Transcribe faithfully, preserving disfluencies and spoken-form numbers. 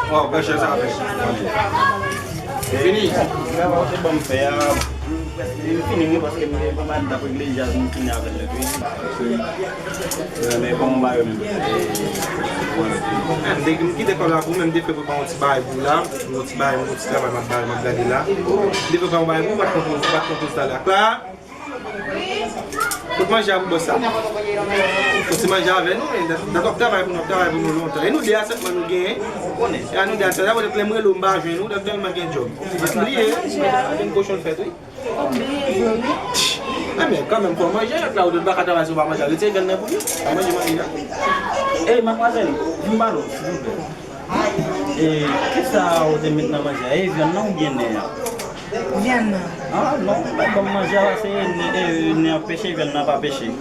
Waw, bèl chè sa fè. Fini. Travay ou te ban m fè a, m fini wi, paske m te pa mal t ap regle jazz, m fini avè l nèt wi. Men kòman w ba yo menm? M te, m kite kò la pou mwen, m te fè prepare yon ti bagay pou ou la, yon ti bagay, yon ti travay m ap bay, m ap gade la. M te prepare yon bagay pou ou, pa t konn pou, pa t konn pou sa la. Kla! Kot manje a pou bòs sa? Fò ti manje avè nou, men dat w ap travay pou nou, w ap travay pou nou lontan. E nou de a sèlman nou genyen. E a nou de a sèlman, lè m rele w m pa jwenn ou, w tèlman gen djòb. Ou bliye, gen kochon fèt wi. Ou bliye vre wi. Enben, kanmenm, fò manje, lòt la ou pa ka travay si w pa manje, retire vyann nan pou li. Pa manje, manje a. Ey, madmwazèl, vin m pale w, silvouplè. E, kisa ou te met nan manje a? E vyann nan oubyen nen an? Vyann nan. Ah, non, ou pa t ban m manje a, se nen, e, nen an peche, vyann nan pa peche.